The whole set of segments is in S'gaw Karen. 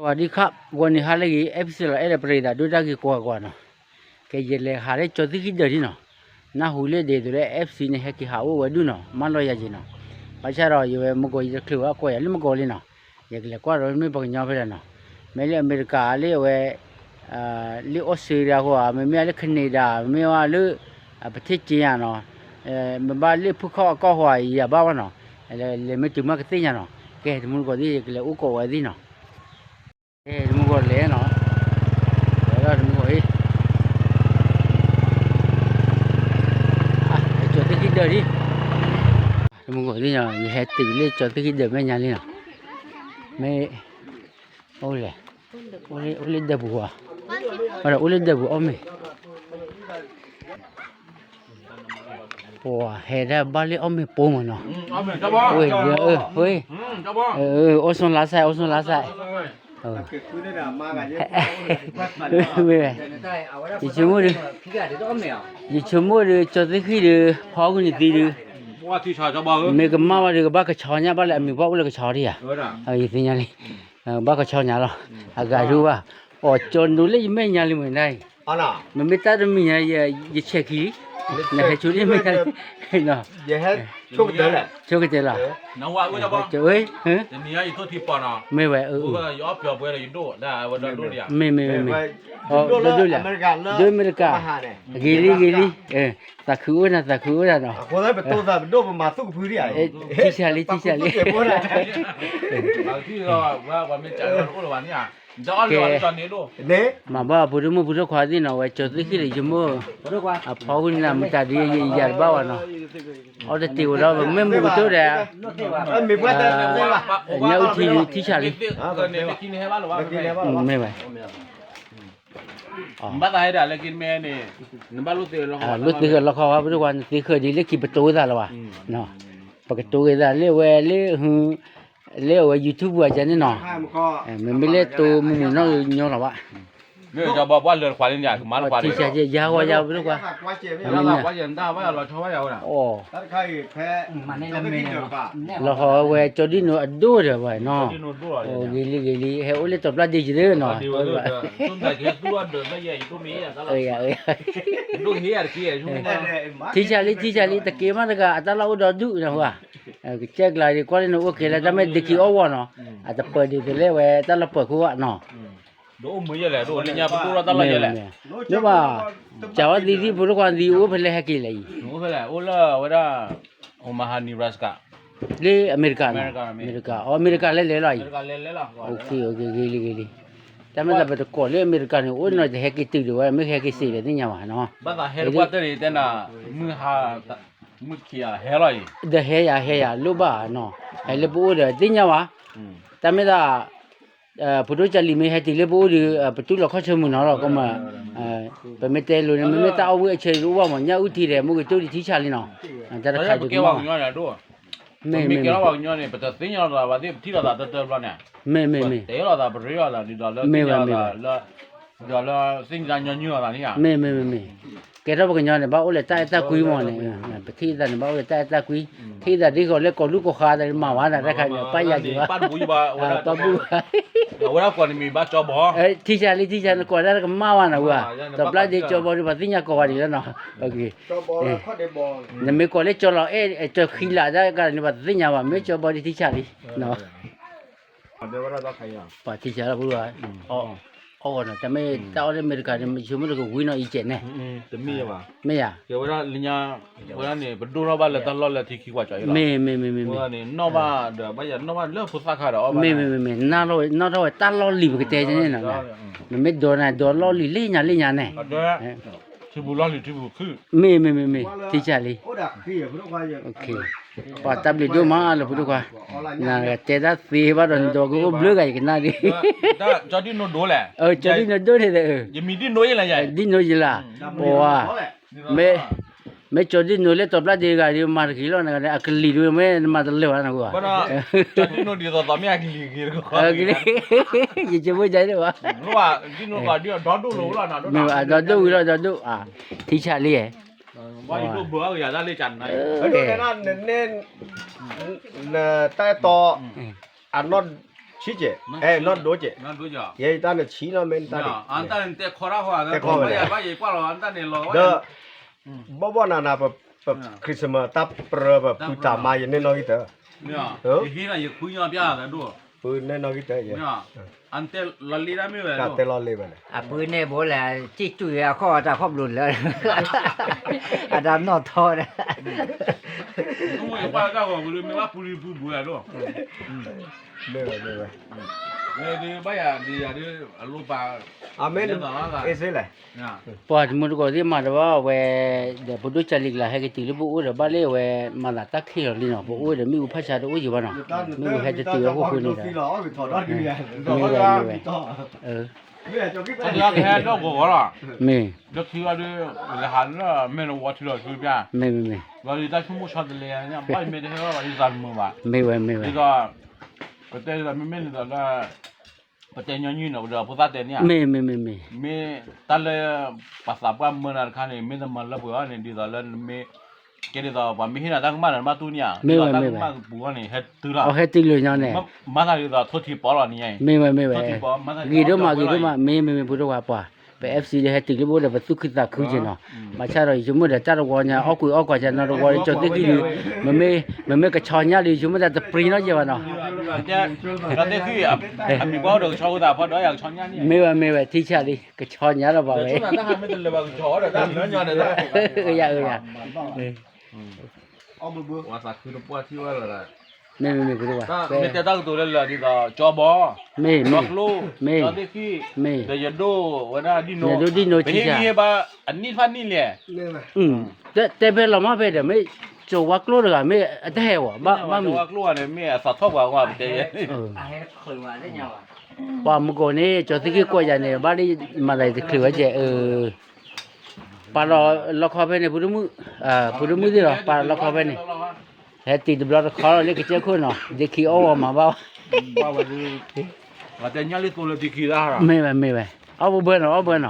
ဝၤဒံခါ ဂီၤနံၤဟါလၢအဂ့ၤ အဲၣ်ပစံလီၤ အဲၣ်ဒိးပရ့ၤသးဒိတၢ်ဂ့ၤကွၢ်ကွၢ်နီၤ, ကဲယလဲၤဟးလၢကၠီၤသ့ၣ်ဃံၣ်ဒၢးဒ်နီၤ, နၢ်ဟူလၢဒ်သိးလၢ အဲၣ်ပစံန့ၣ် ဟဲက့ၤဟးအိၣ်ဝဲဒူၣ်နီၤ မၢလီၤယၤက့ၤနီၤ, ဘၣ်ဆၣ်ဒီးယဝဲမုၢ်ကီၤယတချုးဝဲအကွၢ်ယၤလၢမုၢ်ကီၤလံနီၤ, ယကလဲၤကွၢ်ဒီးမ့ၢ်ပှၤကညီဖဲလဲၣ်နီၤ, မ့ၢ်လၢအမဲရကၤလၢအဝဲ လၢအီစထြ့လယါအဃိဧါ မ့မ့ၢ်လၢ Canada မ့မ့ၢ်ဝဲလၢ ပထ့ၣ်က့ယါနီၤ, မ့ၢ်ဘၣ်လၢဖုခီၣ်အကီၢ်ဃိဧါ ယယၤဘၣ်ဝဲနီၤ, လဲၤမ့ၢ်တုၤမးကသ့ၣ်ညါနီၤ, ကဲတမူတကိးသ့ၣ် ယကလဲၤအိၣ်ကိးဝဲသ့ၣ်နီၤ, တမူတကိးလဲၤနီၤ, လဲၤဒီးတမူတကိးအံၤ ကၠီၤသ့ၣ်ဃံၣ်ဒၢးဒ်, တမူတကိးသ့ၣ်နီၤ ယဟဲတုၤလၢကၠီၤသ့ၣ်ဃံၣ်ဒၢးမဲာ်ညါလံနီၤ, မ့ၢ် အိၣ်လဲၣ်, အိၣ်လၢဒၢးပူၤဧါ, အိၣ်လၢဒၢးပူၤအီၣ်မ့ၤ, ပှၤဟဲဒၣ်ဘၣ်လၢအီၣ်မ့ၤပိာ်မးနီၤ, ဝဲၢ်, အိၣ်ဆိလါစဲး အိၣ်ဆိလါစဲး, မ့ၢ်ဝဲ, ယဆိကမိၣ်ဒီး, ယဆိကမိၣ်ဒီး ကၠီၤသ့ၣ်ဃံၣ်ဒီး ဖီကွံာ်န့ၣ်သံဒီး, မ့ၢ်ကမၣ်ဘၣ်ဒီး ကဘၣ်ကဆီညါဘၣ်လၢအမံၤပှၢ်အိၣ်လၢကဆီဒံးဧါ, ယသ့ၣ်ညါလံ, ဘၣ်ကဆီညါလီၤ, အဂၤဒိဘၣ်, အိၣ်ကၠီၤဒိလၢယမဲာ်ညါလံမ့ၢ်ဒၣ်အံၤ, မ့မ့ၢ်တၢ်တမံၤညါ ယဆဲးခံလံ, နဟဲဆိလၢမဲာ်ညါလံ, ဆိကတၢၢ်လီၤ, မ့ၢ်ဝဲ, မ့ၢ်မ့ၢ်မ့ၢ်, ဒိၣ်ဒိၣ်လံ, ဒိၣ်အမဲရကၤ, ဂ့ၤလံဂ့ၤလံ, သးခုအိၣ်နၤ သးခုအိၣ်နၤနီၤ, ထံဆးလံ ထံဆးလံ, ကဲ, မၤဘၣ်ဖိဒိၣ်မုၣ်ဖိဒိၣ်ခွါသ့ၣ်နီၤ ဝဲကၠီၤသ့ၣ်ဃံၣ်လံ ယမိၢ်, အဖီဝံၤန့ၣ် မတၤဒ်ယယၤတဘၣ်ဘၣ်နီၤ, အီၣ်တတ့ၤဝဲဒီး မ့ၢ်မုၢ်ကတိၢ်ဒီး ညၣ်အုၣ်ထံ ထံဆးလံ, မ့ၢ်ဝဲ, ဘၣ်သးဟဲဒၣ်လၢက့ၤမ့ၢ်န့ၣ်, လိၣ်သ့ၣ်ဃၢၤလီခီဝဲ ဖိဒိၣ်ခွါ နသ့ၣ်ဃၢၤဒ်လၢခံပတိသးလီၤဘၣ်, ပကတိၤက့ၤသးလၢအဝဲလၢ လၢအဝဲ YouTube ပူၤအကန့ၣ်နီၤ, မ့မ့ၢ်လၢတိၤမုၢ်မုၢ်နီၢ်ညီလီၤဘၣ်, ထံဆးယါဂီၤယါ ဖိဒိၣ်ခွါ, လီၤဟီဝဲကၠီဒံၣ်နိအဒိၣ်ဒီးဘၣ်နီၤ, ဂ့ၤလံဂ့ၤလံ ဟဲအိၣ်လၢတီၤပျၢ်ဒ့ယသ့နီၤ, ထံဆးလံ ထံဆးလံ တက့ၤမးတဂၤ အတၢ်လီၢ်အိၣ်ဒီဒူၣ်နီၤ, ကစၢ်ကျါဒ်ကွၢ်လၢနအိၣ်က့ၤလၢတၢ်မ့ၢ်ဒ့ခံအီၣ်ဝီနီၤ, အတပၢၤဒ်သိးလၢဝဲတၢ်လီၢ်ပၢၤခိၣ်ဘၣ်နီၤ, မ့ၢ်, မ့ၢ်ဘၣ်, ကးဝဲသံသံ ဖိဒိၣ်ခွါသံ အိၣ်ဖဲလဲၣ်ဟဲက့ၤလဲၣ်အံၤ, အိၣ်လၢအဝဲဒၣ် Omaha Nebraska, လၢအမဲရကၤနီၤ, အမဲရကၤ, အမဲရကၤလဲၤလဲၤလီၤအံၤ, ဂ့ၤလံဂ့ၤလံ, တၢ်မ့ၢ်သးပတကိးလၢအမဲရကၤန့ၣ် အိၣ်နီၤ တဟဲက့ၤတုၤဒံးဝဲ မ့ၢ်ဟဲက့ၤစ့းဒီးသ့ၣ်ညါဘၣ်နီၤ, ဘၣ်သးဟဲတပှၢ်တၢၢ်န့ၣ် တဲနၤ, မုၢ်ဟါ မုၢ်ခံဂၤဟဲလီၤအံၤ, ဒီးဟဲယၤဟဲယၤ လိၣ်ဘၣ်နီၤ, ဟဲလၢပအိၣ်ဒီးသ့ၣ်ညါဘၣ်, တၢ်မ့ၢ်သး ပဒိၣ်ကၢ်လံၤမ့ၢ်ဟဲတုၤလၢပအိၣ်ဒီး ပတူၢ်လိာ်ခီၣ်ဆၢမုၢ်နီၤလီၤ ကမၣ်, ပမ့ၢ်တဲလိၤန့ၣ် မ့မ့ၢ်တၢ်အီၣ်ဝံၣ်အဆၢဒ်အိၣ်ဘၣ်မး ညၣ်အုၣ်ထံဒီး မ့ၢ်ကတိၢ်ဒံးထံဆးလံနီၤ, တၢ်တခါဒုးကမၣ်ဘၣ်, မ့ၢ်မ့ၢ်, မ့ၢ်, မ့ၢ်ဝဲမ့ၢ်, မ့ၢ်မ့ၢ်မ့ၢ်, ကဲထီၣ်ပှၤကညီန့ၣ် ဘၣ်အိၣ်လၢတၢ်အဲၣ်တၢ်ကွံမးန့ၣ်, ပထံၣ်သးန့ၣ် ဘၣ်အိၣ်လၢတၢ်အဲၣ်တၢ်ကွံ, ထံၣ်သးဒ်သိးလၢကိးလူၢ်ကိးဃါသးမၤဝဲဒၣ် တၢ်ခါန့ၣ် ပၢ်ယၤက့ၤဘၣ်, ပၢ်ဘူၣ်, ထံဆးလံ ထံဆး နကိးတၢ်ကမၣ်ဝဲနဝဲ, တီၤပျၢ်ဒ့ကၠီဘီဒီး ပှၤသ့ၣ်ညါကိးဂၤဒံးလီၤနီၤ, နမ့ၢ်ကိးလၢကၠီလီၤအဲၣ် ကၠီဃံလၤတၢ်ကါန့ၣ် ပှၤတသ့ၣ်ညါဘၣ် မ့ၢ်ကၠီဘီဒီးထံဆးလံ, ပှၤထံဆးလီၤဖိဒိၣ်, အီၣ်ဂီၤနီၤ တၢ်မ့ၢ်တၢ်အီၣ်လၢအမဲရကၤန့ၣ် ယဆိကမိၣ်တကဝံၤနီၤအံၤကဲးန့ၣ်, မ့ၢ်ဧါ, မ့ၢ်မ့ၢ်မ့ၢ်မ့ၢ်, မ့ၢ်မ့ၢ်မ့ၢ်, နီၣ်ထီၣ်ဝဲတၢ်လီၢ်လံၤပကတဲန့ၣ်နီၤ, နမ့ၢ်ဒိးန့ၣ် ဒိးလီၢ်လံၤလၢညါလၢညါန့ၣ်, မ့ၢ်မ့ၢ်မ့ၢ်မ့ၢ် ထံဆးလံ, ပှၤတၢ်ဘျုးဒိၣ်မးလၢဖိဒိၣ်ခွါ, နတဲတၢ်သ့ဘၣ်ဒီး နဒိးကအိၣ်ဘျုးဂၤယကနၣ်ဒံး, ကၠီဒံၣ်နိဒိၣ်န့ၣ်, ဒံၣ်နိယလၢ, ပှၤ, မ့ၢ်ကၠီဒံၣ်နိလၢတီၤပျၢ်ဒ့တဂၤဒီး မၤတဂ့ၤလီၤ နကနၣ်အကလံၤဒိၣ်မ့ၢ်နမၤတလၢာ်ဘၣ်နဂီၢ်, ယကမ့ၢ်ဒ်န့ၣ်ဘၣ်, မ့ၢ်ဘၣ်ဒီဒိၣ်ဝံၤလီၤ ဒီဒိၣ်, ထံဆးလံ, တၢ်အဲၣ်တီ, အနီၢ်, ဆံးကဲး, အဲ နီၢ်ဒိကဲး, ယဲယတၢ်န့ၣ်ဆံးနီၢ်မ့ၢ်တၢ်န့ၣ်, တဲခီတၢ်ဃီ, တဲခီဝဲလဲၣ်, ဒီး ဘီဘီနၤနၤ ပ Christmas တၢ်ပြၢပပုၢ်တၢ်မါ ယန့ၢ်နီၣ်ဂံၢ်တၢ, ယဟ့ၣ်နီၤယခွံညီပျၢ်သးဒိၣ်, ပန့ၢ်နီၣ်ဂံၢ်တၢ, တဲလီၤလံတၢ်မ့ၢ်ဝဲ, တဲလီၤလံဝဲလဲၣ်, အပုၢ်န့ၣ်ဘိလဲၣ်, စံၣ်တူၢ်အခီၣ်တၢ်ခီၣ်ဘျိးလၢ အတၢ်နီၣ်ထီဒီး မ့ၢ်ဝဲ, မ့ၢ်ဝဲ, ဘၣ်ယၤဒ်ယၤဒ်အလိၣ်ပာ်, အမ့ၢ်, အ့ၣ်စ့လဲၣ်, ပှၤတမုၢ်တကိးသ့ၣ်မၤတဘၣ်ဝဲ, ဒီးပဒိၣ်ကၢ်လံၤကျါဟဲကတုၤလၢပအိၣ်ဒီးဘၣ်လၢဝဲမၤသးတၢ်ခံးလီၤလံနီၤ, ပအိၣ်ဒီးမ့ၣ်အူဖးဆါတအိၣ်ယံၤဘၣ်နီၤ, မ့ၣ်အူဟဲတတုၤအဃိဃိန့ၣ်ဒီး, မ့ၢ်ဝဲ, မ့ၢ်ဝဲ, မ့ၢ်, မ့ၢ်, မ့ၢ်, မ့ၢ်, မ့ၢ်, ပတဲညီနုၢ်န့ၣ် ပဒီးဖိသၣ်တဲန့ၣ်ဧါ, မ့ၢ်, မ့ၢ်, မ့ၢ်, မ့ၢ်တၢ်လၢ ပှၤသးပှၢ်မၢနၤတခါန့ၣ် မ့ၢ်တမၤလၢပှဲၤအီၤန့ၣ် ဒ်သိးလၢနမ့ၢ်, ကဲဒ်သိးပှၤမ့ၢ်ဟ့ၣ်နၤတၢ်ကမၣ်ဒီးနဘၣ်တူၢ်န့ၣ်ဧါ, မ့ၢ်ဝဲ, မ့ၢ်ဝဲ, တၢ်ကမၣ်ပူၤအီၤန့ၣ် ဟဲတုၤလီၤ, ဟဲတုၤလီၤညီန့ၣ်, မၤသးဒ်သိးထိထံပီလီၤန့ၣ်, မ့ၢ်ဝဲ, မ့ၢ်ဝဲ, ဂ့ၤဒိၣ်မး ဂ့ၤဒိၣ်မး မ့ၢ်, မ့ၢ်, မ့ၢ် ပူၤတဝၤပှၤ, ပ FC ဒီးဟဲတုၤလၢပအိၣ်ဒီးပသူၣ်ခုသးခုက့ၤနီၤ, ဘၣ်ဆၣ်ဒီးယဆိကမိၣ်ဒီးတၢ်တဝီညါ အီၣ်ကွံာ်အီၣ်ကွံာ်ကနီတဝီဒီး ကၠီသ့ၣ်ခံဒုး, မ့မ့ၢ်, မ့မ့ၢ်ကဆီညၣ်ဒုး ယဆိကမိၣ်တၢ်တပြံနီၣ်ယဲဘၣ်နီၤ ကသ့ၣ်ဃံ, အမံၤပှၢ်အိၣ်ဒီးကဆီဖိသၣ်ဖီဒီးယၤကဆီညၣ်န့ၣ်, မ့ၢ်ဝဲ မ့ၢ်ဝဲ ထံဆးလံ ကဆီညၣ်လီၤဘၣ်ဝဲ, အၢ, အၢ, မ့ၢ်, မ့ၢ်, မ့ၢ်တဲတၢ်ကတိၤလၢလၢာ်ဒ်သိး ကၠီဘီ, မ့ၢ်, မ့ၢ်, ကၠီကျိ, မ့ၢ်, ကၠီသ့ၣ်ဃံ, မ့ၢ်, ဒီးယဒိၣ်ဝဲဒၣ်ဒ်နိ, ယဒိၣ်ဒ်နိ ပဟ့ၣ်ဂံၢ်ဟ့ၣ်ဘါ, အနံၣ်တဖၣ်နံၣ်လဲၣ် တဲဖဲလီၤမ့ၢ်ဖဲဒီး မ့ၢ်ကၠီဝါကျိတဂၤ မ့ၢ်အတဟဲဝဲ, ဘၣ်မံၤ, ဝါကျိဂၤန့ၣ် မ့ၢ်အသးထီၣ်ပှၤဝဲပတဲယဲ, ပှၤမုၢ်ကိးန့ၣ် ကၠီသ့ၣ်ဃံကွၢ်ယၤန့ၣ် ဘၣ်လၢမၤသးတချုးဝဲကဲ, ပာ်လီၤလီခီဖဲန့ၣ် ဖိဒိၣ်မုၣ်, ဖိဒိၣ်မုၣ်သ့ၣ်လီၤ ပာ်လီၤလီခီဖဲန့ၣ်, ဟဲတံၤတဘျီတခီလီၤလၢကစၢၢ်ခိၣ်နီၤ ဒ့ခံအီၣ်ဝဲမၤဘၣ်ဝဲ, မ့ၢ်ဝဲ, မ့ၢ်ဝဲ, အီၣ်ဘၣ်ဘၣ်နီၤ အီၣ်ဘၣ်နီၤ,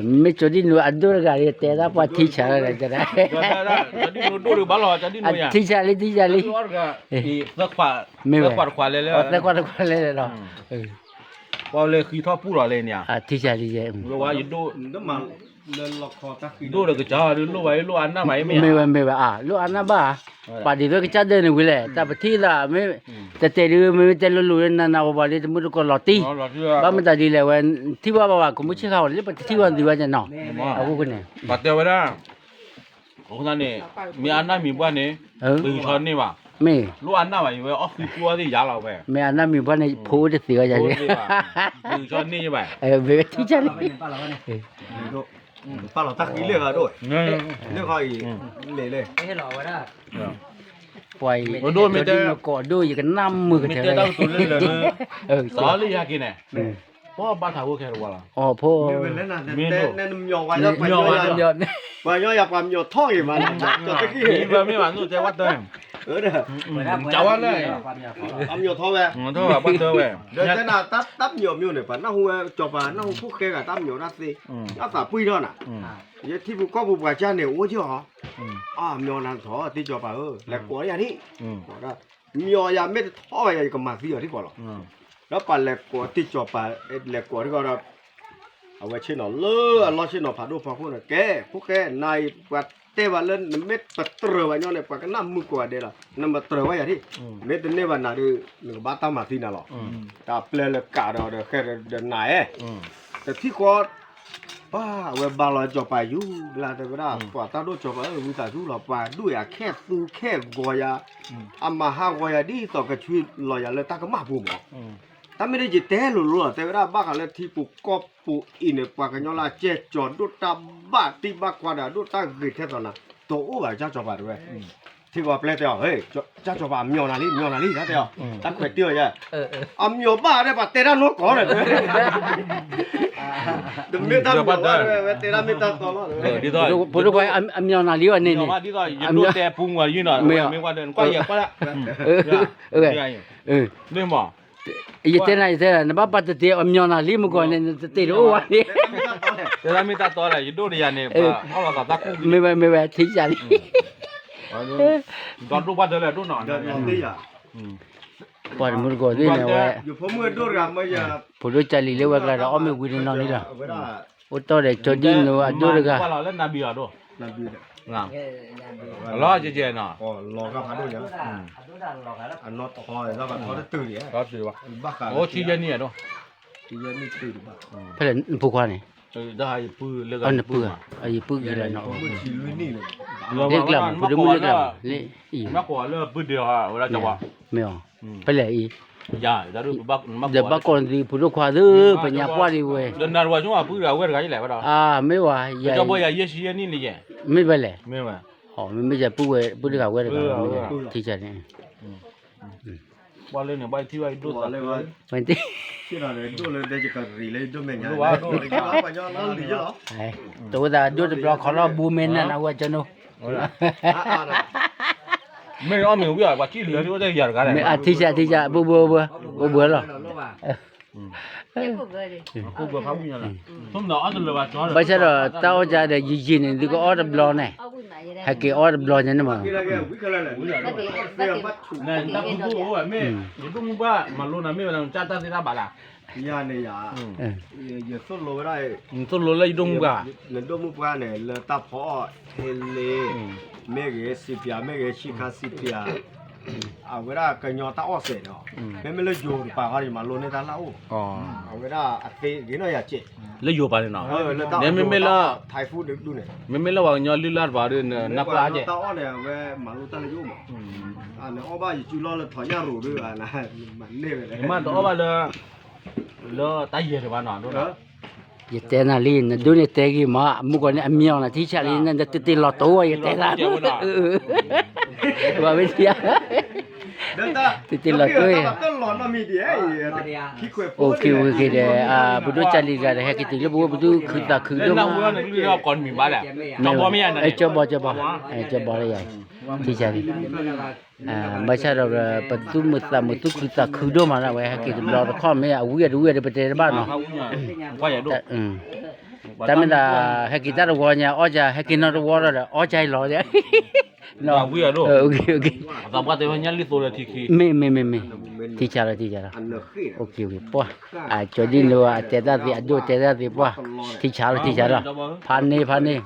မ့ၢ်ကၠီဒ်နိအဒိၣ်တဂၤဒီး တဲဒၣ်ပှၤထံဆးလီၤ, ထံဆးလံ ထံဆးလံ, မ့ၢ်ဝဲ, သၢခွးတခွးလဲၣ်လဲၣ်လီၤ, ပှၤလၢဃံထီၣ်ပူၣ်လီၤလဲၣ်န့ၣ်, ထံဆးလံ, ဒိၣ်ဒီးကစၢ်ဒုးလိၣ်ဘၣ်လိၣ်အနၢ်ဘၣ်မ့ၢ်, မ့ၢ်ဝဲမ့ၢ်ဝဲ, လိၣ်အနၢ်ဘၣ်, ပာ်ဒံးဖဲကစၢ်ဒၢးန့ၣ်ဝံၤလဲၣ် တၢ်ပထံၣ်သးမ့ၢ်, တတဲဒုးမ့မ့ၢ်တဲလိၤလိၤလၢနးနးဝဲပှၤလၢတမုၢ်တကိးလီၤတံၢ်, ဘၣ်မတၤဒ်လဲၣ်ဝဲ, ထံၣ်ဘၣ်ဘၣ်ဘၣ် ကမုၢ်ဆ့ၣ်ခါဝဲလၢပတထံၣ်ဘၣ်သုဝဲန့ၣ်နီၤ, အဃိန့ၣ်, ပှၤတဲဝဲဒၣ် အဃိသတးန့ၣ်, မ့ၢ်အနၢ်မံၤပှၢ်န့ၣ်, မ့ၢ်, လိၣ်အနၢ်ဘၣ်ယဝဲအီၣ်ဃံပူအီၣ်သ့ၣ်ယါလီၤဝဲ, မ့ၢ်အနၢ်မံၤပှၢ်န့ၣ် ဖိတသ့ဝဲယၤ, မ့ၢ်ဝဲထံဆးလံ, ပာ်လီၤတၢ်ဃံလၢဂၤဒိၣ်, လၢခီအံၤ, လဲၤလဲၤ, ပှၤအံၤ, ကိးဒိၣ်ယကနၣ်မုာ်ကတၢၢ်, လၢယၤက့ၤန့ၣ်, ပဘၣ်ထးဝဲခဲတဝီလီၤ, ဖိ, မ့ၢ်, ပှၤညီယၤပှၤမျီထီၣ်ဂ့ၤမး, မ့ၢ်ဘၣ်မ့ၢ်ဘၣ်န့ၣ်တဲဝဲတၢ်, ဝဲ, အမျီထီၣ်ဝဲ, အမျီထီၣ်ဝဲ, တဲနၤတၢ်မျီၤမ့ၢ်န့ၣ် ပှၤနၢ်ဟူဝဲကၠီၤပၤ နၢ်ဟူဖိၣ်ဃဲဂၤတၢ်မျီၤတၢ်သ့, အသးပှံၢ်ထီၣ်နၤ, ယထံဖိကီၢ်ဖိပှၤကၢ်န့ၣ် အိၣ်ကၠီၤ, အမျီၤနၤထီၣ် တ့ကၠီၤပၤဧၢ လဲၤကိးယၤဒံၣ်, မျီၤယၤမ့ၢ်တထီၣ်ဝဲယၤ ယကမၤသံအီၤထံကီၢ်လီၤ, ဒီးပှၤလဲၤကိးတ့ကၠီၤပၤ, လဲၤကိးထံကီၢ်ဒီး အဝဲဆ့ၣ်နီၤလၢအလီၢ်ဆ့ၣ်နီၤဖးဒိၣ်ဖီခိၣ်န့ၣ် ကဲ ဖိၣ်ဃဲ နၤအံၤ ပှၤတဲဘၣ်လၢနမ့ၢ်ပတြၢၤဘၣ်ညီန့ၣ် ပှၤကနၣ်မုာ်ကိးဂၤဒဲးလီၤ, နမတြၢၤဝဲယၤဒံၣ်, မ့ၢ်တန့ၢ်ဘၣ်နၤဒီး နကဘၣ်တၢ်မၤသံနၤလီၤ, တၢ်ပျဲလၢကးဒီးဒီးဃဲဒီးနၤဧဲ, တထံၣ်ဃီ ပှၤအဝဲဘါလီၤကၠီၤပၤယူၤ ဘျါတဲဝဲဒၣ် ပှၤတၢ်ဒိၣ်ကၠီၤပၤဧၢ ဝံသးစူၤလီၤ ပှၤဒိၣ်ယၤခဲသူခဲဂီၤယၤ, အမၤဟးဂီၤယၤဒ်သိးကဆှံလီၤယၤလၢတၢ်ကမၣ်ပူၤမး, တၢ်မ့ၢ်ဒ်ယတဲလိၤလိၤလီၤ တဲဝဲဒၣ်ဘၣ်ဃးလၢထံပူၤကီၢ်ပူၤအံၤန့ၣ် ပှၤကညီလၢအကဲကၠီၤဒိၣ်တၢ်ဘၣ်တံၢ်ဘၣ်ခွါဒီး ဒိၣ်တၢ်ဂ့ၤထဲသိးနၤ တအိၣ်ဘၣ်ကၠီၤပၤတဲဝဲ ထံကီၢ်ပျဲတဲအီၤ ကၠီၤပၤအမျီၤနၤလံ မျီၤနၤလံ တၢ်တဲအီၤ, တၢ်ခွဲးတ့ၢ်အီၤယဲ, အမျီၤဘၣ်ဒီးပှၤတဲတၢ်နီၢ်ကီၢ်ဒီး, တမ့ၢ်တၢ်မျီၤဘၣ်ဒီး ဝဲတဲတၢ်မ့ၢ်တၢ်တီလီၤ, ဖိဒိၣ်ခွါ အမျီၤနၤလံအီၤန့ၣ်န့ၣ်, မ့ၢ်, မ့ၢ်, ယတဲနၤ ယတဲနၤ နဘၣ်ပာ်တတ့ၢ် အမျီၤနၤလံမ့ၢ်ကီၢ်န့ၣ် နတတ့ၢ်တအိၣ်ဝဲန့ၣ်, တဲတၢ်မ့ၢ်တၢ်တီလီၤ ယဒိၣ်ဒီးယၤန့ၣ်, မ့ၢ်ဝဲ မ့ၢ်ဝဲ ထံၣ်ယၤလံ, ဒီးဒိၣ်ဘၣ်ဒၢလၢဒိၣ်နီၤ, တ့ယၤ, ပှၤတမုၢ်တကိးသ့ၣ်န့ၣ်ဝဲ, ဖိဒိၣ်ကၢ်လံၤလၢဝဲကျါဒီးအီၣ်မ့ၢ်ဝံၤတနီၤလံလီၤ, အိၣ်တီၢ်ဒီးကၠီဒံၣ်နိအဒိၣ်တဂၤ, လီၤကဲကဲနီၤ, ဖဲလဲၣ်နဖိခွါန့ၣ်, နပုၢ်, ယပုၢ်ဂ့ၤလီၤနီၤ, လ့ကျၢ်မး ဖိဒိၣ်မုၣ်လ့ကျၢ်မး, လ့, မ့ၢ်အီၤ, ဖဲလဲၣ်အံၤ, ဒီးဘၣ်ကိးနသုဖိဒိၣ်ခွါသု, ပညါပှၢ်ဒံးဝဲ, အမ့ၢ်ဝဲ, မ့ၢ်ဝဲလဲၣ်, မ့ၢ်ယပုၢ်ဝဲၢ်ပုၢ်တဂၤဝဲတဂၤ, ထံဆးန့ၣ် တဝဲသးဒိၣ်တဘျီခီလီၤဘိမ့ၢ်နၢ်နၢ်ဝဲကၠိနိ, မ့ၢ်အထံဆးထံဆး ဘိဘိဘိ, အိၣ်ဘှံးလီၤ. ဘၣ်ဆၣ်ဒီးတၢ်အီၣ်ကါဒီးယံာ်ယံာ်န့ၣ် သုကအီၣ်တဘျီန့ၣ်, ဟဲက့ၤအီၣ်တဘျီညါန့ၣ်မး, သိၣ်လိလၢယဒိၣ်မုၢ်ပှၢ်, နဒိၣ်မုၢ်ပှၢ်န့ၣ် လၢတၢ်ဖီအီၣ်ဟ့လ့, မ့ၢ်ဂ့ၤ စံးပၠး မ့ၢ်ဂ့ၤ ဆံခါစံးပၠး, အဝဲဒၣ်ကညီတၢ်အီၣ်စဲးန့ၣ်, မ့မ့ၢ်လၢယိၤတပၤဃီဒီး ယမၤလိန့ၢ်တၢ်လၢအိၣ်, အဝဲဒၣ်အသ့ဂ့ၤနီၢ်ယၤစဲး, လၢယိၤပၤန့ၣ်နီၤ, မ့မ့ၢ်လၢ, မ့မ့ၢ်လၢပှၤကညီလုၢ်လၢ်တပၤဒီး နနၢ်ပၢၢ်စဲး, တၢ်အီၣ်န့ၣ် အဝဲမၤလိတၢ်လၢယအိၣ်မး, နအီၣ်ဘၣ်ယစုလီၢ်လၢထီးညၣ်ရိၤဒီး, မၤန့ၢ်ဝဲလဲၣ်, မ့ၢ်တအီၣ်ဘၣ်လၢ လၢတၢ်ယဲၢ်တဘၣ်နီၤ, ယတဲနၤလံ နဒိၣ်န့ၣ်တဲဂ့ၤမး မုၢ်ကီၢ်န့ၣ်အမံၤအီၤနၤ ထံဆးလံ နတတ့ၢ်လီၤတိဝဲ ယတဲနၤ, ဝဲ, တတ့ၢ်လီၤတိ, အိၣ်ခ့ဝဲခ့ဒီး, ပဒိၣ်ကၢ်လံၤတဂၤဒီး ဟဲက့ၤတုၤလၢပဝဲပဒိၣ်ခုသးခုဒိၣ်မး, ကၠီဘီ ကၠီဘီ, ကၠီဘီလၢယၤ, ထံဆးလံ ဘၣ်ဆၣ်ဒီး ပသူၣ်မုာ်သးမုာ်သူၣ်ခုသးခုဒိၣ်မးလၢအဝဲဟဲက့ၤတဘျီတခီၣ်မ့ၢ်အဝံအတဝံအတပတဲတဘၣ်နီၤ, တၢ်မ့ၢ်သး ဟဲက့ၤတၢ်တဝီညါ အီၣ်ကၢ် ဟဲက့ၤနီတဝီဒီး အီၣ်ကၢ်အံၤလီၤ, မ့ၢ် မ့ၢ်မ့ၢ်, ထံဆးလီၤ ထံဆးလီၤ, ပှၢ်, ကၠီဒံၣ်နိအတဲတၢ်သ့ အဒိၣ်တဲတၢ်သ့ ပှၢ်, ထံဆးလီၤ ထံဆးလီၤ, ဖးန့ၢ် ဖးန့ၢ်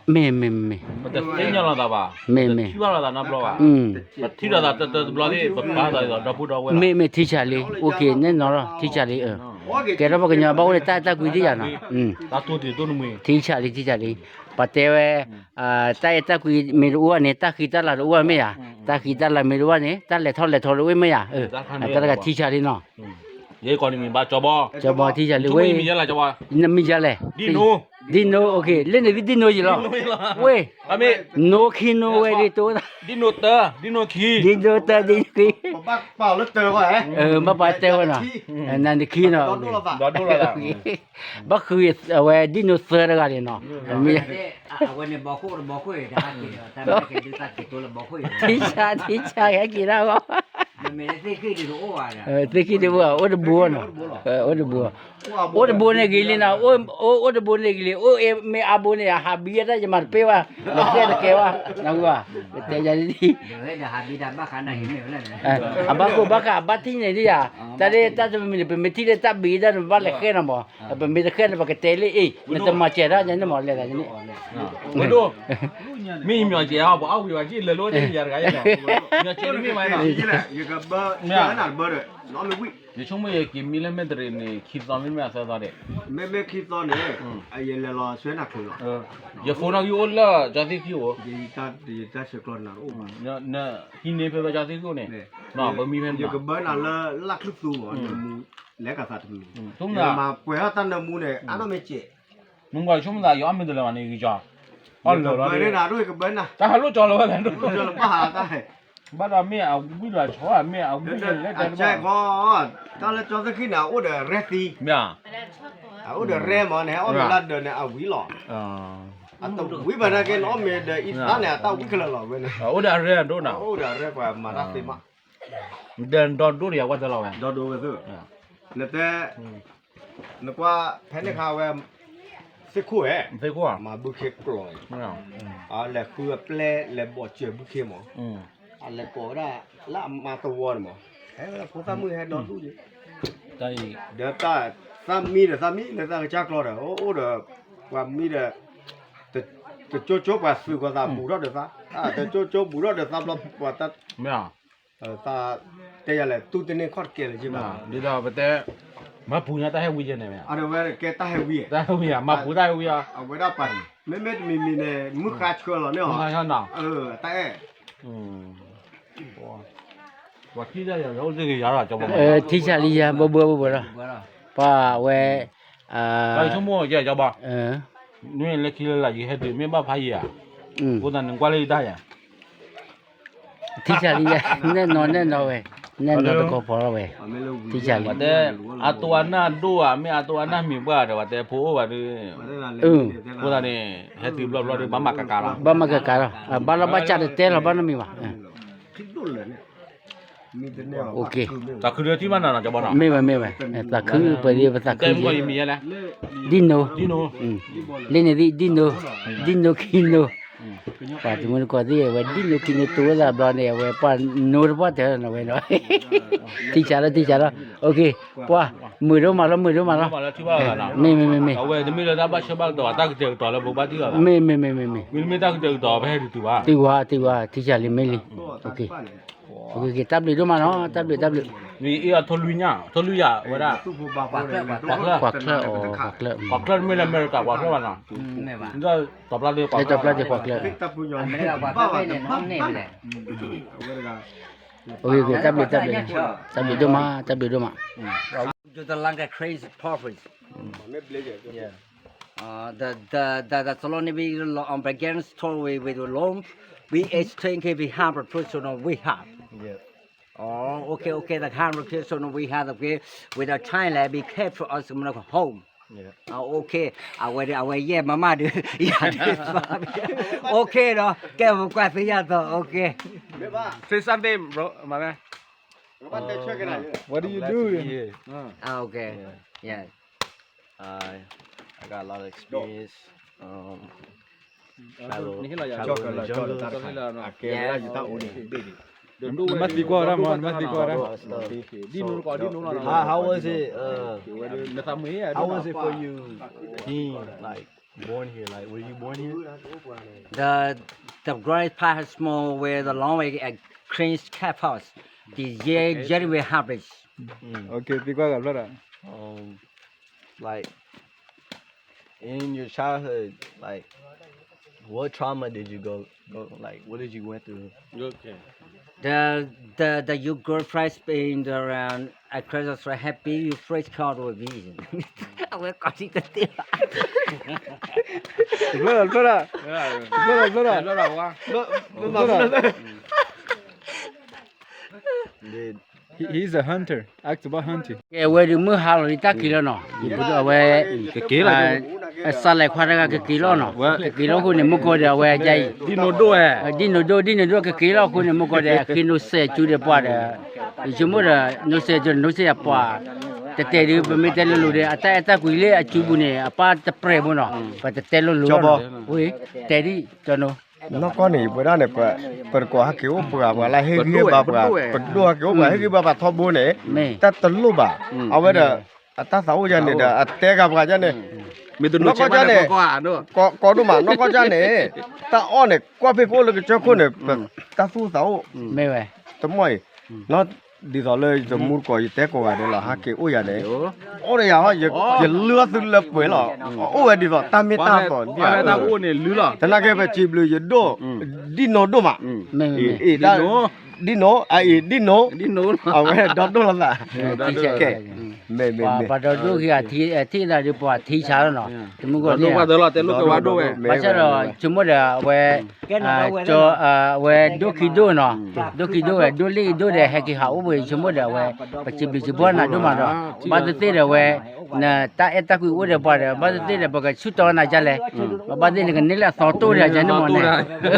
မ့ၢ်မ့ၢ်မ့ၢ်, မ့ၢ်မ့ၢ်, ထံဆးလံ န့ၣ်နီၤလီၤ ထံဆးလံ, ကဲထီၣ်ပှၤကညီဘၣ်အိၣ်လၢတၢ်အဲၣ်တၢ်ကွံဒ်ယၤနီၤ, ထံဆးလံ ထံဆးလံ, ပှၤတဲဝဲ, တၢ်အဲၣ်တၢ်ကွံမ့ၢ်တအိၣ်ဘၣ်န့ၣ် တၢ်ဃံတၢ်လၤတအိၣ်ဘၣ်မ့ၢ်ဧါ, တၢ်ဃံတၢ်လၤမ့ၢ်တအိၣ်ဘၣ်န့ၣ် တၢ်လဲၤထီၣ်လဲၤထီတအိၣ်မ့ၢ်ဧါ, တၢ်တဂၤထံဆးလံနီၤ ကၠီဘီ ထံဆးလံဝဲ, နမံၤယၤလဲၣ်, ဒ်နိ, လၢန့ၣ်သုဒ်နိယံာ်လီၤ, ဝဲ, နိခံနိဝဲဒ်တိ, ဒ်နိတၢ, ဒ်နိခံ, ဒ်နိတၢ ဒ်နိခံ, ဘၣ်ပာ်လၢတၢဃီ, နၤနခံနီၤ, ဘၣ်ဃုအဝဲဒ်နိသၢတဂၤန့ၣ်နီၤ, ထံဆး ထံဆး ဟဲက့ၤဒၣ်ဂီၢ်, သ့ၣ်ခံတဘိ အိၣ်တဘိနီၤ, အိၣ်တဘိ, အိၣ်တဘိန့ၣ်ဂ့ၤလံနီၤ, အိၣ်တဘိန့ၣ်ဂ့ၤလံ, အိၣ်မ့ၢ်အါဘိန့ၣ် အဟးဘံအတၢ်ယမၤတပ့ၢ်ဘၣ်, နတဲတကဲဘၣ်, နဝဲ, တဲယၤဒ်, အဘၣ်ဃိဘၣ်ဃး အဘၣ်ထံၣ်န့ၣ်ဒ်ယၤ, တၢ်လၢတၢ်တမံၤန့ၣ် ပမ့ၢ်ထံၣ်လၢတၢ်ဘံတၢ်န့ၣ် ပဘၣ်လဲၤဃဲနီၤမး, ပမ့ၢ်တဃဲန့ၣ် ပကတဲလၢအ့ၣ် နတမၤစၢၤတၢ်န့ၣ်မး လဲၤသးန့ၣ်, ဝဲဒိၣ်, မ့ၢ်ယမၤစၢၤအီၤ ပှၤအီၣ်ဝံၤဝဲက့ၤလဲၤလိတယၤတဂၤယဲၢ်, ယဆိကမိၣ်ယက့ၤမံလၢမဲၢ်တရံးန့ၣ် ခံသီမ့တမ့ၢ်အသၢသီဒဲး, မ့မ့ၢ်ခံသီန့ၣ်, ယလဲၤလီၤဆှၢနၤချုးလီၤ, ယဖိနီၣ်ဂံၢ်အိၣ်လၢကၠီသ့ၣ်ခံအိၣ်, ယတၢ်ဆဲးကျိးနၤတအိၣ်ဘၣ်, ဟံးန့ၢ်ဖဲဖဲကၠီသ့ၣ်ခံအိၣ်န့ၣ်, ပမံဖဲန့ၣ်, ယကဘၢနၤလၢလၢ်ချူၢ်သူမး, နမူလဲၤကသးတမံၤ, မၤပှဲၤထီၣ်တၢ်နၢမူန့ၣ် အါနီၣ်မ့ၢ်စဲး မုၢ်ပှၢ်ဆိကမိၣ်သး ယအီၣ်မ့ၢ်တလၢာ်ဘၣ်န့ၣ် ဂံၢ်ကၠီ, အီၣ်လၢာ်လီၤ, တၢ်ဟးလိၣ်ကၠီလၢၤဝဲလဲၣ်, ဘၣ်ဒီးမ့ၢ်အဝံၣ်ဒီးဆီ မ့ၢ်အဝံၣ်လၢတဲတဘၣ်, တၢ်လၢကၠီသ့ၣ်ခံန့ၣ် အအိၣ်ဒီးရဲသံ, မ့ၢ်, အအိၣ်ဒီးရဲမးန့ၣ် ဟဲအီၣ်မ့ၢ်လၢဒၢးန့ၣ် အဝံၣ်လီၤ, အတဝံၣ်ဘၣ်နာ်က့ နအီၣ်မ့ၢ်ဒီးအံသးန့ၣ် အတၢ်ဝံၣ်ခဲလၢာ်လီၤဝဲန့ၣ်, အအိၣ်ဒီးအရဲဒိၣ်နၤ, အအိၣ်ဒီးအရဲပှၤမၤတၢ်သ့မး ဒီးဒီဒိၣ်တယၤကွၢ်တၢ်လီၤဝဲ, ဒီဒိၣ်ဝဲသ့ၣ်, နတဲ, နကွၢ်ဖဲန့ၣ်ခါဝဲ, သ့ၣ်ခိၣ်ဧါ, သ့ၣ်ခိၣ်ဧါ, မၤဘုခ့ကျိး, အလဲၤဃုအပျဲၢ်လဲၤဘီၣ်စၢၤဘုခ့မး, အလဲၤကိးဝဲဒၣ်လၢအမါသဝီန့ၣ်မး, ဖိသၣ်မုၣ်ဟဲဒီဒူၣ်ယံၤ, ဒီးသးမံဒီးသးမံလၢသးကစၢ်ကျီဒီး အိၣ်ဒီး ပှၤမံဒီး တကၠိကၠိပှၤသုးကီၤသးဘူးထီၣ်ဒီးသး, တကၠိကၠိဘူးထီၣ်ဒီးသးဘျီပှၤတၢ် မ့ၢ် သးတဲယၤလဲၣ် တူၢ်တန့ၢ်ခီၣ်တကဲလၢၤက့ဘၣ်, ဒ်သိးပတဲ မၤပူၤညါတၢ်ဟဲဝံၤယဲန့ၣ်မ့ၢ်, အဝဲကဲတၢ်ဟဲဝံၤ, တၢ်ဟဲဝံၤဧါ, မၤပူၤတၢ်ဟဲဝံၤဧါ, အဝဲဒၣ်ပှၤန့ၣ် မ့မ့ၢ်တမံၤမံၤန့ၣ် မုၢ်ဃါဆှၢလီၤန့ၣ်, တၢ်အဲၣ်, ပှၤထံၣ်တၢ်ယၤ အိၣ်သ့ၣ်ဂ့ၤယၤလီၤ, ထံဆးလံယၤ ဘၣ်ဘၣ်ဘၣ်ဘၣ်လီၤ, ပှၤဝဲ ဆိကမိၣ်ကဲ ကၠီဘီ, မ့ၢ်လၢခံလၢလာ်ယဟဲတုၤ မ့ၢ်ဘၣ်ဖးယံၤဧါ, အဃိသတးန့ၣ် ကွၢ်လၢယတၢ်ယၤ ထံဆးလံယၤ, နဲၣ်နီၤနဲၣ်နီၤဝဲ, နဲၣ်နီၤတကီၢ်ဖီလီၤဝဲ, ထံဆးလံ, ပှၤတဲ အတိၢ်အနၢ်ဒိၣ်ဧါ မ့ၢ်အတိၢ်အနၢ်မံၤပှၢ်ဒီး ပှၤတဲဖိအိၣ်ဘၣ်ဒီး, အဃိသတးန့ၣ် ဟဲတုၤဘျီဘျီဒီး ဘၣ်မၤကကးလီၤ, ဘၣ်မၤကကးလီၤ, ဘၣ်လီၤဘၣ်စးတတဲလီၤ ဘၣ်နီတမံၤဘၣ် သးခုဒုးထံၣ်ဘၣ်နီၤနီၤ ကၠီဘီနီၤ, မ့ၢ်ဝဲမ့ၢ်ဝဲ, သးခုပှဲၤဒ်ပသးခု, ဒ်နိ, လ့န့ၣ်ဒ် ဒ်နိ, ဒ်နိခံနိ, ပှၤတမုၢ်တကိးသ့ၣ် အဝဲဒ်နိခံနိတိၤဝဲသးဘျီန့ၣ် အဝဲပှၤနိတပှၢ်တဲလီၤနီၤဝဲဒီး, ထံဆးလီၤ ထံဆးလီၤ, ပှၤ, မုာ်ဒိၣ်မးလီၤ မုာ်ဒိၣ်မးလီၤ, မ့ၢ်မ့ၢ်မ့ၢ်မ့ၢ်, အဝဲတမ့ၢ်လၢတၢ်ဘၣ်ဆၢဘၣ်တီၤ တၢ်ကတဲာ်ကတီၤလၢပဘၣ်တံၢ်လီၤ, မ့ၢ်မ့ၢ်မ့ၢ်မ့ၢ်မ့ၢ်, မ့တမ့ၢ်တၢ်ကတဲာ်ကတီၤ ပဟဲဒုးတုၤဘၣ်, တုၤဝဲတုၤဝဲ ထံဆးလံမ့ၢ်လံ, တၢ်ဘျုးဒိၣ်မးနီၤ တၢ်ဘျုးတၢ်ဘျုး, အံၤအထိၣ်လွံၢ်ညါ ထိၣ်လွံၢ်ယၤဝဲဒၣ်, ပှၤချၢၣ်အီၤ ပှၤချၢၣ်, ပှၤချၢၣ်တမ့ၢ်လၢအမဲရကၤပှၤချၢၣ်ဘၣ်နီၤ, တီၤပျၢ်လၢပှၤချၢၣ်, တီၤပျၢ်လၢပှၤချၢၣ်, တၢ်ဘျုးတၢ်ဘျုး, တၢ်ဘျုးဒိၣ်မး တၢ်ဘျုးဒိၣ်မး. To the Lanka Cranes Province. Yeah. Uh, the, the, the, the Salon we on began story with the loan. We exchange we have a personal we have. Yeah. Oh, okay, okay, the hundred personal we have, okay, with a Thailand, be careful us home. Yeah. Oh, okay. အဝဲဒၣ် အဝဲယဲၢ်မမၣ်ဒုး ယၤဒုး okay ဒီး ကဲပကွၢ်သ့ၣ်ညါသိး okay. Say something, bro. What do you do? Ah, okay. Yeah. I, I got a lot of experience. Um, travel, travel in the jungle. နမ့ၢ်သံကွၢ်ဝဲဒၣ်မး နမ့ၢ်သံကွၢ်ဝဲဒၣ်, ဒ်နူတကီးဒ်နူလီၤ, how, how was it, uh, how was it for you being, like, born here? Like, were you born here? The, the great part is more where the long way at Cranes Cap House. The year, January harvest. Okay, သံကွၢ်ဂၤဖျၢၣ်ဒီး, um, like, in your childhood, like, what trauma did you go, go, like, what did you went through? Okay. The, the, the you girlfriend been around at Christmas for happy you first call with me. အဝဲကိးထံၣ်တသ့ဘၣ်. ဖျၢၣ်ဖျၢၣ်, ဖျၢၣ်ဖျၢၣ်, ဖျၢၣ်ဖျၢၣ်. He, he's a hunter. Ask about hunting. ကဲဝဲဒုးမုၢ်ဟါလီၤလံတၢ်ခံးလီၤနီၤ, အဝဲ, ကက့ၤလီၤ, စးလဲၤခွါတဂၤကက့ၤလီၤနီၤ, ကက့ၤလီၤအဃိန့ၣ် မုၢ်ကီၢ်ဒီးအဝဲဒ်အံၤ, ဒ်နိဒိၣ်ဧါ, ဒ်နိဒိၣ် ဒ်နိဒိၣ်ကက့ၤလီၤအဃိန့ၣ် မုၢ်ကီၢ်ဒီးအဃ့နိစဲးအစုဒီးပှၤဒီး, ယဆိကမိၣ်ဒီး, နိစဲးအစုဒီးနိစဲးအပှၤ, တတဲဒုး ပမ့ၢ်တဲလိၤလိၤဒီး အတၢ်အဲၣ်တၢ်ကွံလၢအစုပူၤန့ၣ် အပၢ်တပြဲးမ့ၢ်နီၤ, ပတတဲလိၤလိၤ, ဝဲ, တဲဒ်, ကၠီနိ နီၢ်ကီၢ်န့ၣ် ပဝဲဒၣ်န့ၣ် ပတကိးဟဲက့ၤအိၣ်ပှၤ ပှၤလၢဟ့ၣ်ဂံၢ်ဘါပှၤ ပဒိၣ်ဟဲက့ၤအိၣ်ပှၤ ဟ့ၣ်ဂံၢ်ဘါပှၤထီဘိန့ၣ်, တၢ်တလိၣ်ဘၣ်, အဝဲဒီး, အတၢ်သးအိၣ်ယၤန့ၣ်ဒီး အတဲဂၤပှၤယၤန့ၣ်, နီၢ်ကီၢ်ယၤန့ၣ်, ကီဒိၣ်မး နီၢ်ကီၢ်ယၤန့ၣ်, တၢ်အီၣ်န့ၣ် ကွၢ်ဖဲကအိၣ်လၢကစၢၢ်ခိၣ်န့ၣ်, တၢ်သူၣ်သးအိၣ်, မ့ၢ်ဝဲ, တမီၢ်အံၤ, ဒ်သိးလၢယတမူတကိးယတဲကိးဂၤဒဲးလီၤ ဟဲက့ၤအိၣ်ယၤန့ၣ်, အိၣ်ဒီးယၤဟီ, ယလုၢ်အီၣ်သုလၢပှဲၤလီၤ, အိၣ်ဝဲဒ်သိးတၢ်မ့ၢ်တၢ်တီ, တနာ်က့ပစံးဘျုးယဒိၣ်, ဒ်နိဒိၣ်မး, ဒ်နိ, အအံၤဒ်နိ, အဝဲဒီဒိၣ်လိာ်သး, ကဲ, မ့ၢ်မ့ၢ်မ့ၢ်, ပှၤဒီဒိၣ်ဂ့ၤအထံၣ်သးဒီးပှၤထံဆးလီၤနီၤ, တမူကီၢ်န့ၣ်, ဘၣ်ဆၣ်ဒီး ဆိကမိၣ်ဒီးအဝဲ အဝဲဒိၣ်ခံဒိၣ်နီၤ, ဒိၣ်ခံဒိၣ်ဝဲ ဒိၣ်လ့ၣ်ဒိၣ်ဒီး ဟဲက့ၤဟးအိၣ်ဘၣ် ဆိကမိၣ်ဒီးအဝဲ, ပစံးဘျုးစံးဖှိၣ်နၤဒိၣ်မးဒီး, ဘၣ်သ့ၣ်သ့ၣ်ဒီးအဝဲ, နတၢ်အဲၣ်တၢ်ကွံအိၣ်ဒီးပှၤဒီး ဘၣ်သ့ၣ်သ့ၣ်ဒီး ပကဆူၣ်တီနၤဒ်လဲၣ်, ဘၣ်သ့ၣ်နကန့ၢ်လၢအသီတိၢ်ဒီးယၤန့ၣ်မ့ၢ်န့ၣ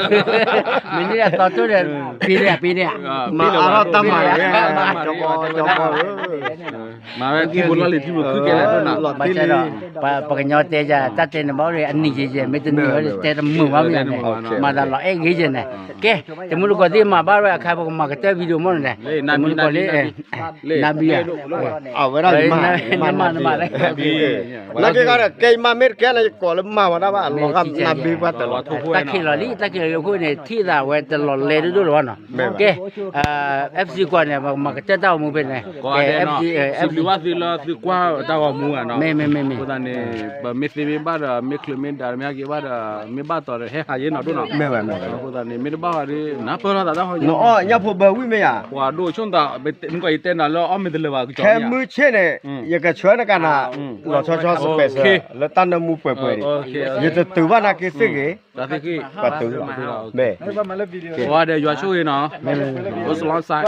်, မ့ၢ်န့ၢ်လၢအသီတိၢ်ဒီး ပ့ၤန့ၣ် ပ့ၤန့ၣ်, မၤအါထီၣ်တၢ်မၤလၢ ကၠီကီဧၢ, မၤဝဲခံဖိလီၢ်လံၤထံဖိခုကဲလၢဒိၣ်နၤ, ဘၣ်ဆၣ်ဒီး ပှၤကညီတဲယၤ တၢ်တဲန့ၣ်ဘၣ်အိၣ်ဒီး အနံၤယံာ်ယံာ် မ့ၢ်တနံၤဝဲ တဲတမုာ်ဘၣ်မ့ၢ်န့ၣ်, မၤသးလီၤအဲၣ်ဂ့ၤယဲၢ်န့ၣ်, ကဲ, တမူတကိးသ့ၣ်မၤဘၣ်ဝဲအခါ ပကမၤကတၢၢ် video မ့ၢ်န့ၣ်, တမူတကိးလံ နဘံယၤ, အဝဲဒၣ် နမၤနမၤလၢ နာ်က့ခါဒီး ကဲယမၤမ့ၢ်တကဲန့ၣ် ယကိးလၢမၤဝဲဒၣ်ဘၣ် လီၤဂာ်နဘံပှၤတၢ်လီၤ, တၢ်ခံးလီၤလံ တၢ်ခံးလီၤလံအဃိန့ၣ် ထံၣ်သးဝဲတလီၤလဲၤဒိၣ်ဒိၣ်လၢၤဘၣ်နီၤ, ကဲ, FC ကွၢ်န့ၣ် ပကမၤကတၢၢ်တၢ်ဂီၤမူဖဲန့ၣ်, ကဲ FC ဘၣ်သုလၢသုကွၢ်တၢ်ဂီၤမူဧါနီၤ, မ့မ့မ့မ့, အဃိသတးန့ၣ် ပမ့ၢ်သ့မ့ၢ်ဘၣ်ဒီး မ့ၢ်ချုးမ့ၢ်ဒးမ့ၢ်ဟဲက့ၤဘၣ်ဒီး မ့ၢ်ဘၣ်တီၤဒီး ဟဲဟးယဲနီၤဒိၣ်နီၤ, အဃိသတးန့ၣ် မ့ၢ်တဘၣ်ဃးဒီး နၢ်ပၢၢ်ထီၣ်သးတၢ်ဟီညါ, ညၣ်ဖိဘၢဝံၣ်မ့ၢ်ယၤ, ပှၤဒိၣ်ဆိၣ်သး မ့ၢ်ကီးယတဲနၤလၢအီၣ်မ့ၢ်တလၢာ်ဘၣ်ကစီၣ်, ခဲမုၢ်ဆ့ၣ်န့ၣ် ယကဆှၢနကနၤ လီၤဆီဆီ special လၢတၢ်နၢမူပှဲၤပှဲၤန့ၣ်, ယတတုၤဘၣ်နာ်က့သ့ၣ်ဂ့ၤ, ပတုၤ, မ့ၢ်, ဒီးယွၤဆိၣ်ဂ့ၤနီၤ, အိၣ်စလီၤစး,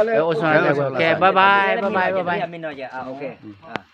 ကဲ bye bye bye bye bye bye.